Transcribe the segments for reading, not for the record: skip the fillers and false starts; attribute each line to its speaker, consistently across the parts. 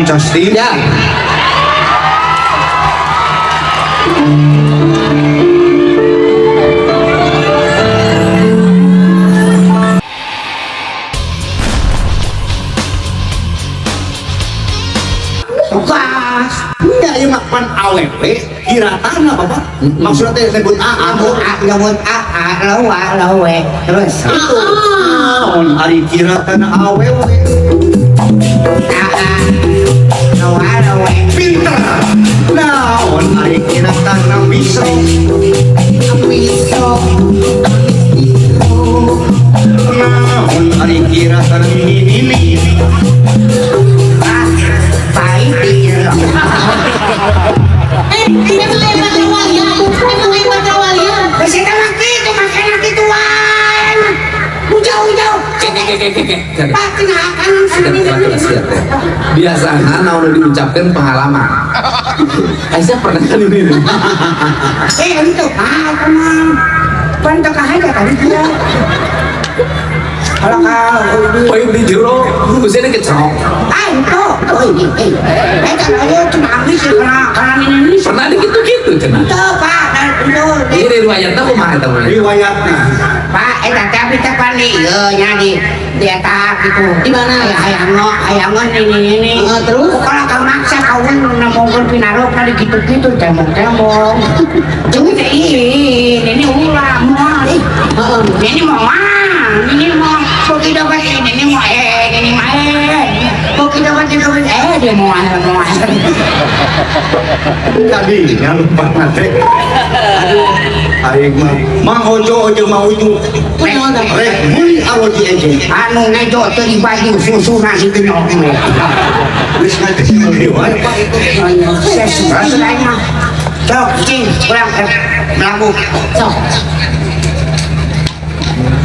Speaker 1: Justin.
Speaker 2: Ya.
Speaker 1: Tugas. Enggak ieu mah pan awewe kiratana Bapak. Maksudnya teh sebut AA.
Speaker 3: Nyebut A, nyebut A, A, lawa, lawe. Terus.
Speaker 1: Itu. Naon ari kiratana awewe?
Speaker 3: A, A, lawa, lawe.
Speaker 1: Pinter. Naon ari kiratana misro?
Speaker 3: Miso, miso.
Speaker 1: Naon ari kiratana nini?
Speaker 3: Ah, pahit.
Speaker 4: Eh, emang kayak patrawalian. Emang kayak patrawalian.
Speaker 3: Bisa mah gitu, makanya gituan. Lu jauh-jauh. Cek, cek, cek, cek, cek. Pak, kenakan.
Speaker 2: Biasanya nah udah diucapkan pengalaman. Aisyah pernah kali ini.
Speaker 3: Eh, itu Pak, teman. Pan teka aja tadi dia. Kalau kau di
Speaker 2: Poin di jero, usianya kecerok.
Speaker 3: Ah, itu. Oh, ini. Eh, eh, kalau dia nangis ya, karena ini.
Speaker 2: Pernah di gitu-gitu cenah.
Speaker 3: Itu, Pak, dan itu.
Speaker 2: Ini riwayatnya kumaha eta mah?
Speaker 1: Riwayatna.
Speaker 3: Pak, eh, tadi abi teh pan di ieu nya di eta gitu.
Speaker 4: Di mana?
Speaker 3: Aya hayang hayang ini ini.
Speaker 4: Heeh, terus?
Speaker 3: Kalau kau maksa kau nembongkeun pinarok tadi gitu-gitu tembong-tembong. Jeung teh ih, ini ulah moal ih.
Speaker 4: Heeh.
Speaker 3: Ini mau moal, ini mau bagi dompet ini mau eh ini mah eh. Bagi dompet dompet eh dia mau mau.
Speaker 1: Tadi nya lupa nanti. Aduh, aing mah Mang Ojo jeung Mang Uju.
Speaker 4: Kunaon tah?
Speaker 1: Rek meuli aroji eje.
Speaker 3: Anu ngejo teu di baju susu nasi kenyok.
Speaker 1: Geus ngati wae Pak itu.
Speaker 3: Ses, lain mah. Sok, cing, kurang melaku.
Speaker 4: Sok.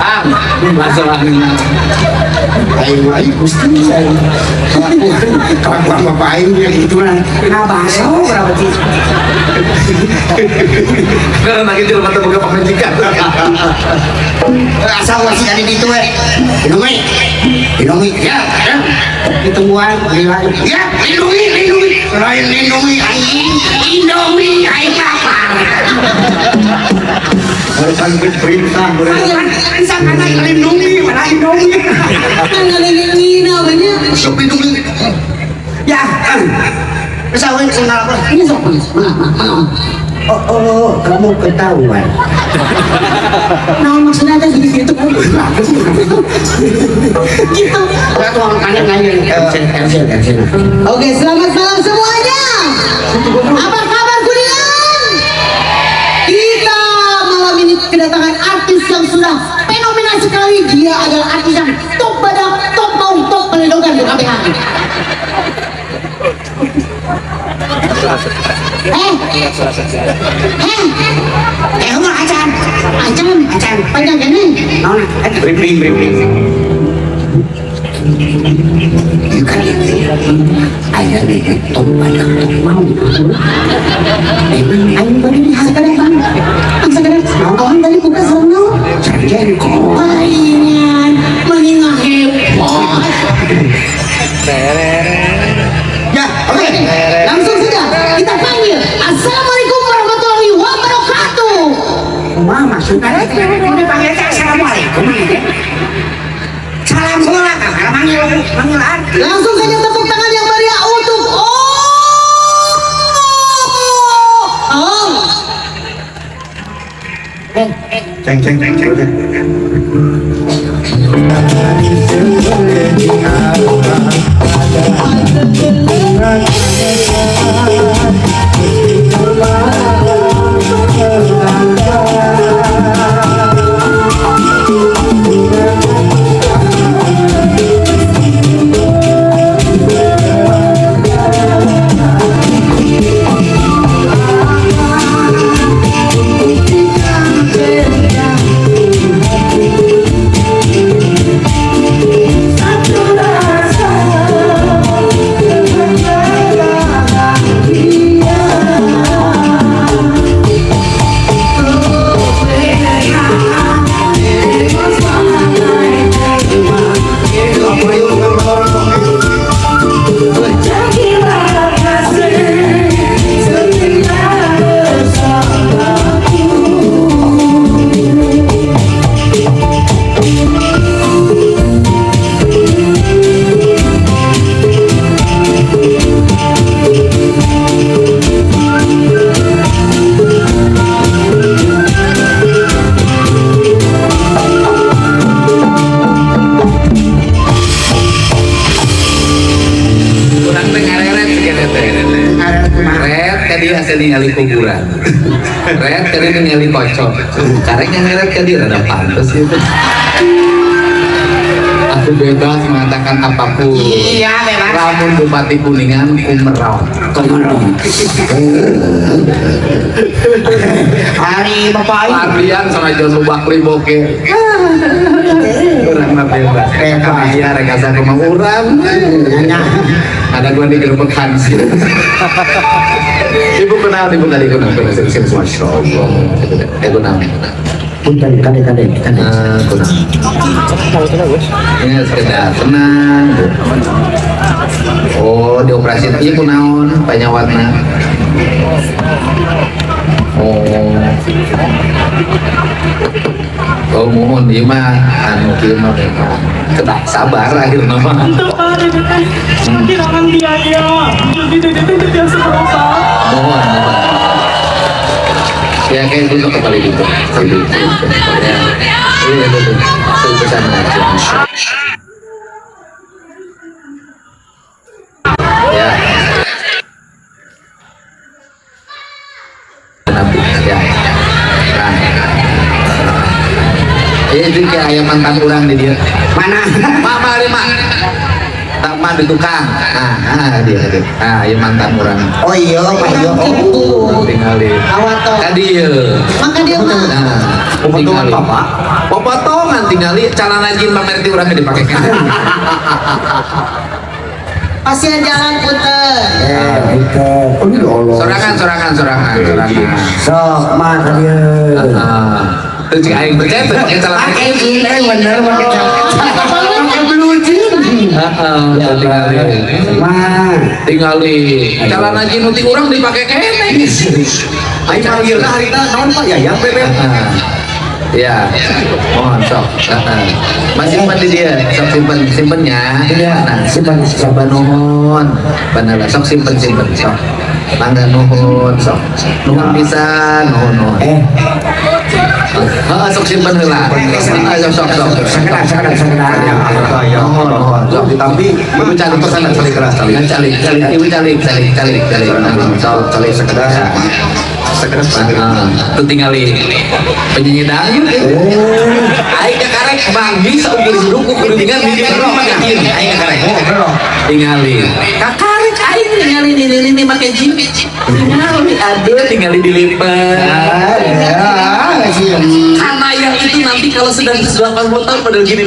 Speaker 2: Ah, masalah ini.
Speaker 1: Aing mah aing Gusti aing. Kelakuan kelakuan bapak aing dia gitu lah.
Speaker 3: Nah, bahasa berapa sih?
Speaker 2: Karena lagi jelema teh boga pamajikan.
Speaker 3: Asal masih ada di itu eh. Lindungi, lindungi, ya, ya. Ditungguan, lindungi, ya, lindungi, lindungi, lain lindungi, aing, lindungi, aing lapar.
Speaker 1: Barusan geus perintah
Speaker 3: Panggilan misalkan aing lindungi, mana lindungi?
Speaker 4: Kan ngalilingin banyak.
Speaker 1: Sok lindungi.
Speaker 3: Ya, bisa win kenal apa?
Speaker 4: Ini sok mana mana.
Speaker 3: Oh, oh, kamu ketahuan.
Speaker 4: Nah, maksudnya teh gitu-gitu. Gitu.
Speaker 3: Nah, tuang kanan nanya, cancel, cancel, cancel.
Speaker 4: Oke, selamat malam semuanya. Apa kabar Kuningan? Kita malam ini kedatangan artis yang sudah fenomenal sekali. Dia adalah artis yang top badak, top maung, top peledogan di KPH. Eh, eh,
Speaker 3: Eh, umur acan,
Speaker 4: acan,
Speaker 3: acan.
Speaker 4: Panjang gini.
Speaker 3: Nona,
Speaker 1: Briefing briefing.
Speaker 3: Ikan itu ayah nih top badak top mau. Emang aing bari di
Speaker 4: Sekarang bang, sekarang orang tadi buka serang.
Speaker 3: jengkol.
Speaker 4: Palingan, mending heboh.
Speaker 1: Ya, oke.
Speaker 4: Langsung saja kita panggil. Assalamualaikum warahmatullahi wabarakatuh.
Speaker 3: Wah, maksudnya udah panggil teh assalamualaikum ya. Salam bola kan, manggil manggil artis.
Speaker 4: Langsung saja tepuk tangan yang meriah untuk Oh. Oh.
Speaker 3: Eh,
Speaker 1: Ceng ceng ceng ceng.
Speaker 5: Satu rasa
Speaker 2: ka dieu asa ningali kuburan. Ret ka dieu ningali kocok. Karek ngeret ka dieu rada pantes gitu. Aku bebas mengatakan apapun.
Speaker 3: Iya, bebas.
Speaker 2: Lamun Bupati Kuningan kumerong.
Speaker 3: Kumerong. Hari bapak ini.
Speaker 2: Ardian sama John Lubakli boke. Urang mah bebas.
Speaker 3: Bebas.
Speaker 2: Iya, rek asa kumaha urang.
Speaker 3: Nanya.
Speaker 2: Ada gua digerebek Hansip. Ibu kenal, ibu tadi kenal, kenal, Masya Allah. Eh, kenal.
Speaker 3: Punten, kade kade kade.
Speaker 2: Eh, kenal. Ini sekedar tenang. Bu. Oh, dioperasi. Iya, kunaon panyawatna. Oh. Oh, mohon ieu mah anu kieu mah kedah sabar akhirna mah.
Speaker 5: Untuk Pak Dede teh kehilangan biaya. Jadi Dede teh biasa berobat.
Speaker 2: Mohon, mohon. Ya kayak dulu kembali gitu. Gitu. Ya. Iya betul. Saya pesan aja. Ya. Nabi. Ya. Nah. Iya itu kayak ayam mantan orang di dia.
Speaker 3: Mana?
Speaker 2: Mak, mari mak. Tak mak di tukang. Ah, ah dia, dia. Ah, iya mantan orang.
Speaker 3: Oh iya, Pak iya. Oh.
Speaker 2: Tinggali.
Speaker 4: Awato.
Speaker 2: Tadi ya.
Speaker 4: Maka dia mah.
Speaker 2: Nah,
Speaker 1: Popotongan
Speaker 2: tingali.
Speaker 1: bapak.
Speaker 2: Popotongan tingali celana jin pamer ti urang ge dipake.
Speaker 4: Pasien jalan punten.
Speaker 3: Eh, punten. Oh, ya Allah.
Speaker 2: Sorangan, sorangan, sorangan, sorangan.
Speaker 3: Sok, mah ka dieu.
Speaker 2: Ah. Teu cik aing percaya teu pakai celana
Speaker 3: Pakai jean, eh bener pakai pakai blue jean.
Speaker 2: Heeh, tingali.
Speaker 3: Mah.
Speaker 2: Tingali. Celana jin nu ti urang dipake keneh.
Speaker 1: Aing manggilna harita naon Pak Yayang Bebek.
Speaker 2: Ya, mohon sok. Heeh. Masih simpan di dia, sok simpen, simpennya.
Speaker 3: Iya,
Speaker 2: Nah,
Speaker 3: simpen.
Speaker 2: Coba nuhun, bener sok simpen simpen sok. Mangga nuhun sok. Nuhun pisan, nuhun nuhun.
Speaker 3: Eh,
Speaker 2: Heeh, sok simpen heula. Heeh, sok sok sok.
Speaker 3: sekedar sekedar sekedar.
Speaker 2: Nuhun nuhun sok.
Speaker 1: Ditampi
Speaker 2: Ibu calik
Speaker 1: sana calik keras calik.
Speaker 2: Nah, calik calik ibu calik calik calik calik. Sok
Speaker 1: Calik sekedar. Sekedar.
Speaker 2: Heeh, tuh tingali penyanyi dangdut. Aing kakarek manggih saukur hidup ku kuningan di make jin. Aing kakarek. Tingali. Kakarek aing tingali ini ini ini make jin. Tingali aduh tingali dilipat.
Speaker 3: Ya, sih.
Speaker 2: Karena yang itu nanti kalau sudah 80 tahun pada gini.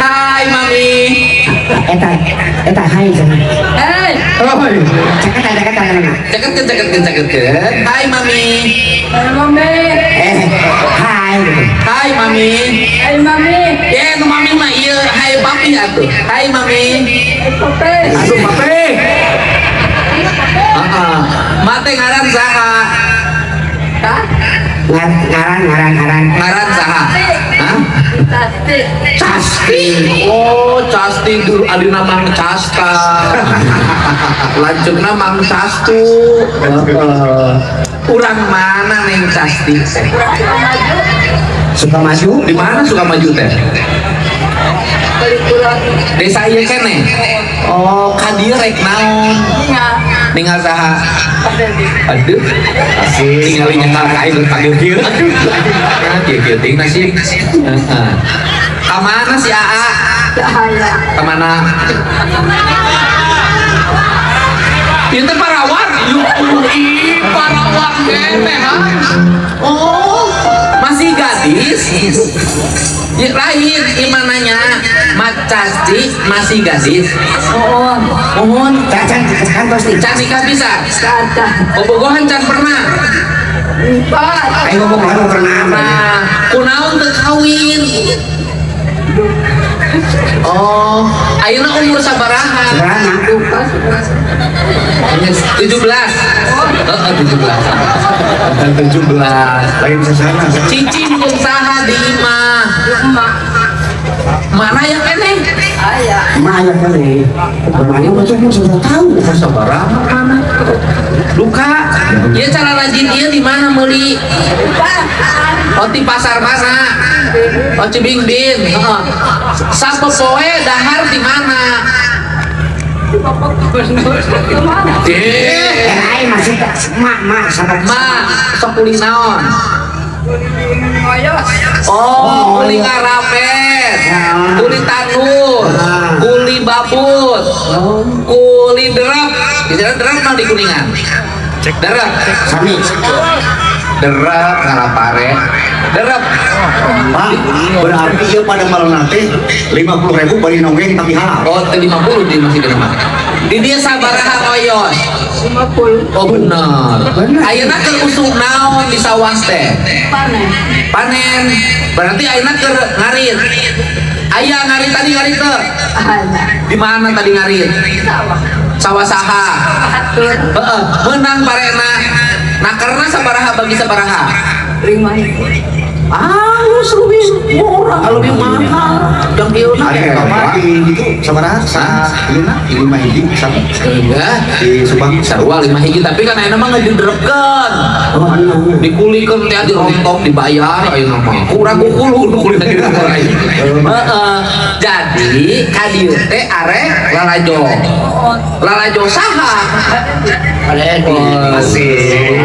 Speaker 2: Hai mami.
Speaker 3: Eta, eta hai sana.
Speaker 2: Hai.
Speaker 3: Cakap cakap sana.
Speaker 2: Caketkeun caketkeun caketkeun. Hai mami.
Speaker 5: Hai mami.
Speaker 3: Eh, hai.
Speaker 2: Hai mami.
Speaker 5: Hai mami.
Speaker 2: Ya, nu mami mah ieu hai papi atuh. Hai mami.
Speaker 5: Hai papi.
Speaker 2: Aduh papi. Heeh. Mate ngaran saha?
Speaker 5: Hah?
Speaker 3: Ngaran ngaran ngaran.
Speaker 2: Ngaran saha? Hah?
Speaker 5: Tasti.
Speaker 2: Casti. Oh, Casti dulu adina Mang Casta. Lanjutna Mang Castu. Heeh. Urang mana neng Casti?
Speaker 3: Suka maju.
Speaker 2: Di mana suka maju teh?
Speaker 5: Balik pulang.
Speaker 2: Desa ieu keneh. Oh, ka dieu rek naon?
Speaker 5: Ingat.
Speaker 2: Ningal saha?
Speaker 5: Pak Dedi.
Speaker 2: Aduh, tingali nyekal ka aing panggil kieu. Nah, kieu kieu ting nasib. Heeh. Ka mana si AA?
Speaker 5: Cahaya.
Speaker 2: Ka mana? Ieu teh parawan. Yuh, ih, parawan keneh ha. Oh, masih gadis. Ya, lain imananya Mak Casti masih gadis.
Speaker 5: Oh,
Speaker 2: Mohon
Speaker 3: Cacan kantos nih.
Speaker 2: can nikah bisa.
Speaker 5: caca.
Speaker 2: Bobogohan can pernah.
Speaker 5: Empat.
Speaker 3: Ayo ngomong ngomong pernah.
Speaker 2: Nah, kunaon teu kawin? Oh, ayeuna umur sabaraha?
Speaker 3: Berana.
Speaker 5: Lupa sebelas.
Speaker 2: 17. Heeh, 17. 17.
Speaker 1: Lain sesana.
Speaker 2: Cicing jeung saha di imah?
Speaker 5: Emak.
Speaker 2: Mana yang keneh?
Speaker 5: Ayah.
Speaker 3: Emak ayah kali. Emaknya macam umur sudah tahu.
Speaker 2: Umur sabaraha mana? Duka. Ieu cara rajin ieu di mana meuli? Oh, di pasar mana? Oh, Cibingbing. Heeh. Sapopoe dahar di mana?
Speaker 6: Bapak gubernur kemana?
Speaker 2: Eh,
Speaker 3: Aing masih tak mak mak sama
Speaker 2: Ma, sok kuli naon?
Speaker 6: Ngoyos.
Speaker 2: Oh, kuli ngarapet, kuli tanur, kuli babut, kuli derap. Bicara derap mah di Kuningan. Derap,
Speaker 3: sami.
Speaker 2: Derap ngarapare, derap.
Speaker 1: Pak, berarti ieu pada malam nanti 50.000 bari nonggeng tapi halal.
Speaker 2: Oh, teu 50 di masih kena mah. Di dia sabaraha ngoyos?
Speaker 6: 50.
Speaker 2: Oh bener. Ayeuna keur usuk naon di sawah teh?
Speaker 6: Panen.
Speaker 2: Panen. Berarti ayeuna keur ngarit. Aya ngarit tadi ngarit teu?
Speaker 6: Ada.
Speaker 2: Di mana tadi ngarit?
Speaker 6: Sawah.
Speaker 2: Sawah saha?
Speaker 6: Atur.
Speaker 2: Heeh, menang parena. Nah, karena sabaraha bagi sabaraha?
Speaker 6: 5 ribu.
Speaker 2: Halus lebih murah, lebih mahal. Jang ieu na.
Speaker 1: Ada apa di itu sabaraha? Sa lima lima hiji sama
Speaker 2: Enggak.
Speaker 1: di Subang.
Speaker 2: Sarua 5 hiji tapi kan ayeuna mah ngediderepkeun. Dikulikeun teh dirontok dibayar ayeuna mah. Kurang kukulu nu kulina gitu aing. Heeh. Jadi ka dieu teh arek lalajo. Lalajo saha?
Speaker 1: Asik.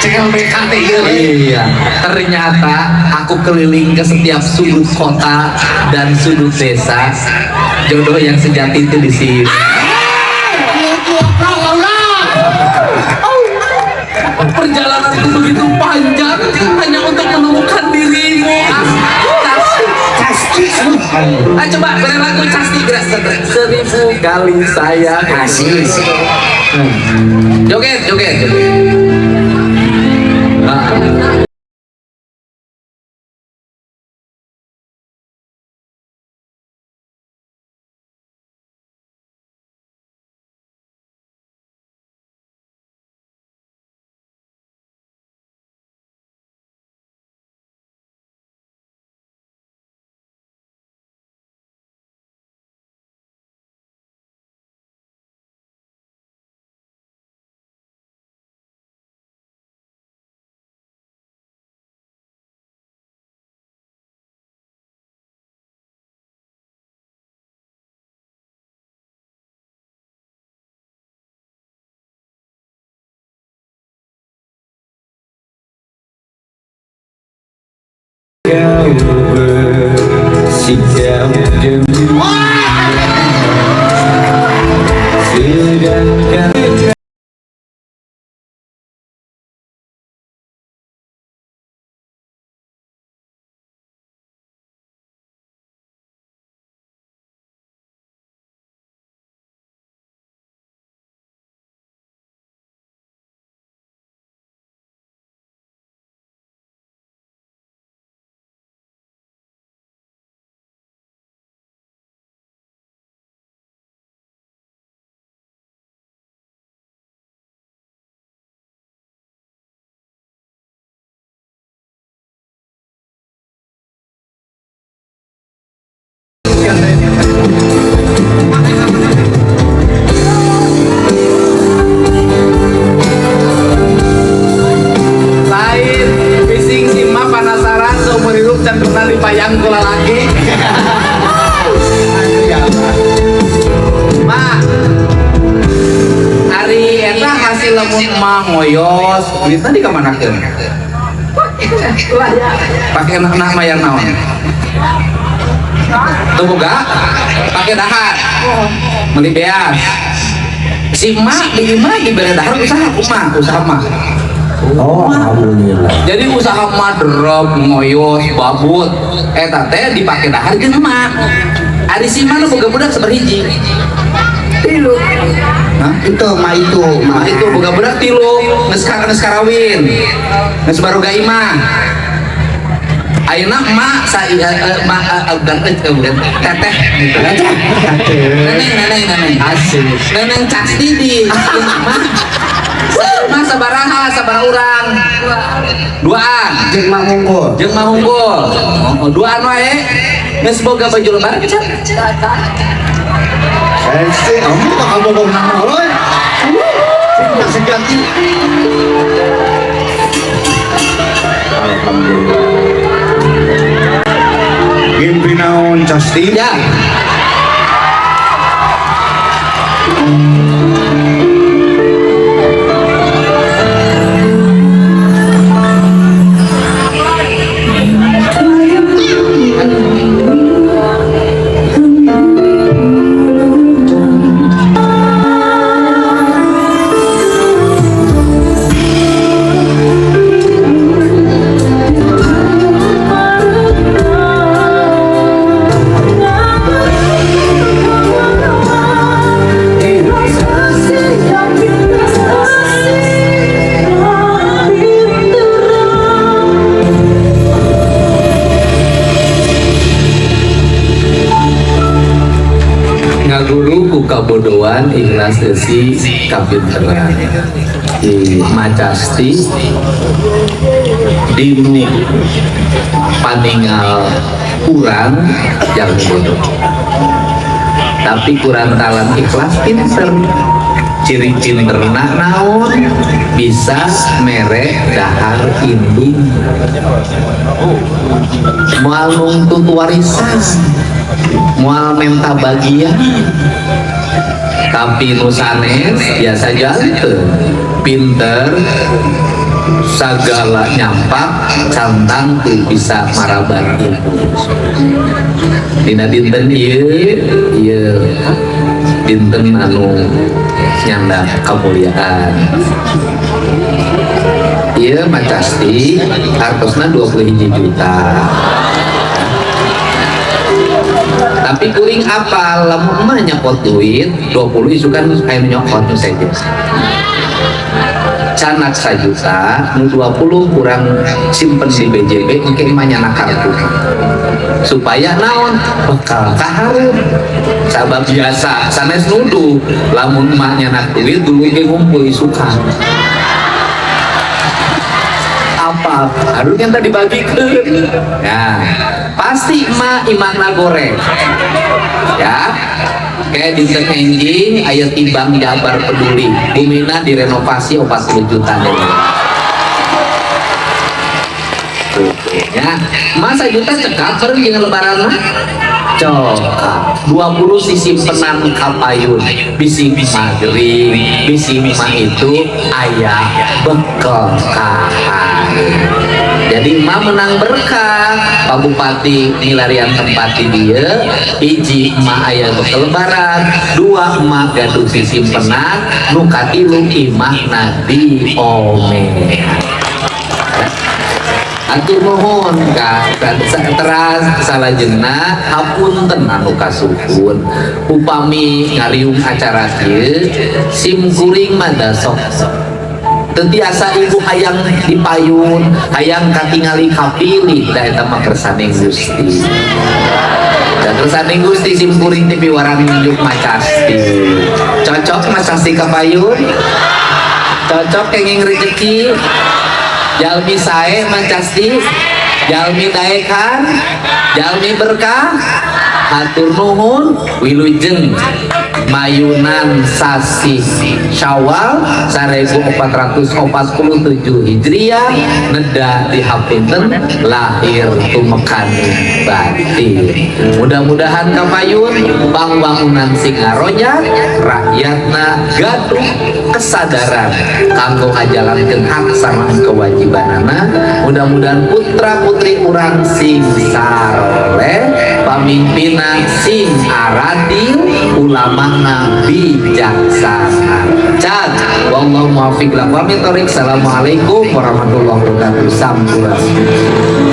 Speaker 2: CLBKT iya. Iya. Ternyata aku keliling ke setiap sudut kota dan sudut desa. Jodoh yang sejati itu di sini. Perjalananku begitu panjang hanya untuk menemukan dirimu. Casti. Ah, coba beri lagu Casti gerak 1000 kali saya
Speaker 3: Asik.
Speaker 2: Joget, joget, joget. Nah.
Speaker 5: Bersikap demi sedangkan
Speaker 2: Lain bising si ma penasaran seumur hidup can pernah dipayang ku lalaki. Ma, ari eta hasil lamun mah ngoyos, duitna dikamanakeun? Pake nah mayar naon? Tuh boga, pake dahar, beli beas. Si emak di imah dibere dahar usaha kumaha usaha mah.
Speaker 3: Oh, alhamdulillah.
Speaker 2: Jadi usaha mah derep, ngoyos, babut, eta teh dipake dahar jeung emak. Ari si mah nu boga budak sabarhiji.
Speaker 6: 3.
Speaker 2: Hah?
Speaker 3: Itu mah itu
Speaker 2: Mah itu boga budak 3, geus karawin. Geus baroga imah. Ayeuna emak sa emak bukan teteh gitu. Neneng neneng neneng.
Speaker 5: Asik.
Speaker 2: Neneng Casti di imah. Mah sabaraha sabaraha urang? Duaan.
Speaker 3: Jeung mah unggul.
Speaker 2: Jeung mah unggul. Oh, duaan wae. Geus boga baju lebaran can?
Speaker 1: Ese, kamu bakal bohong nama euy. Cinta sejati.
Speaker 5: Alhamdulillah.
Speaker 1: Mimpi naon Casti.
Speaker 2: Ya. Ngaguru ku kabodohan, ikhlas eusi kapinteran. Di Macasti dinu paningal kurang yang bodoh, tapi kurang talan ikhlas pinter. Ciri pinterna naon? Bisa mere dahar indung, moal nuntut warisan, moal menta bagian. Tapi nu sanes biasa janten pinter sagala nyampak cantang teu bisa maraban ilmu. Dina dinten ieu, ieu dinten anu nyandak kemuliaan ieu, Macasti hartosna 20 juta. Tapi kuring apa, lamun mah nyokot duit 20 isukan aya nu nyokot nu sejen canak sajuta, nu 20 kurang simpen di BJB. Engke mah nyanak kartu supaya naon, bekal kaharep. Sabab biasa sanes nuduh, lamun mah nyanak duit dulu ge ngumpul isukan apa harus yang tadi dibagikan ya, pasti emak imahna goreng ya. Kayak dinten enjing aya tibang Jabar Peduli, bumina direnovasi 40 juta deh. Tuh, ya masa juta cekap bareng jeung lebaran mah cokap 20 sisi penan kapayun, bisi magering, bisi mah itu ayah bekal kaharep. Jadi mah menang berkah Pak Bupati milarian tempat di dia. Hiji, mah aya bekal lebaran. Dua, mah gaduh sisi penan. Nu katilu, imahna di omean. Atur nuhun ka teras. Salajengna hapunten anu kasuhun upami ngariung acara kieu. Sim kuring mah da sok teu tiasa ibu hayang dipayun, hayang katingali kapilih, da eta mah kersaning Gusti. Dan kersaning Gusti sim kuring teh piwarang nunjuk Macasti. Cocok Macasti kapayun, cocok kenging rezeki. Jalmi sae Macasti, jalmi daekan, jalmi berkah. Hatur nuhun, wilujeng mayunan sasih Syawal 1447 Hijriah, neda dihapunten lahir tumekaning batin. Mudah-mudahan kapayun pangwangunan sing ngaronjat, rakyatna gaduh kesadaran kanggo ngajalankeun hak sareng kewajibanana. Mudah-mudahan putra putri urang sing saroleh, pamimpinna sing aradil, ulamana bijaksana. Cag wallahu muwaffiq ila aqwamit thoriq. Assalamualaikum warahmatullahi wabarakatuh. Sampurasun.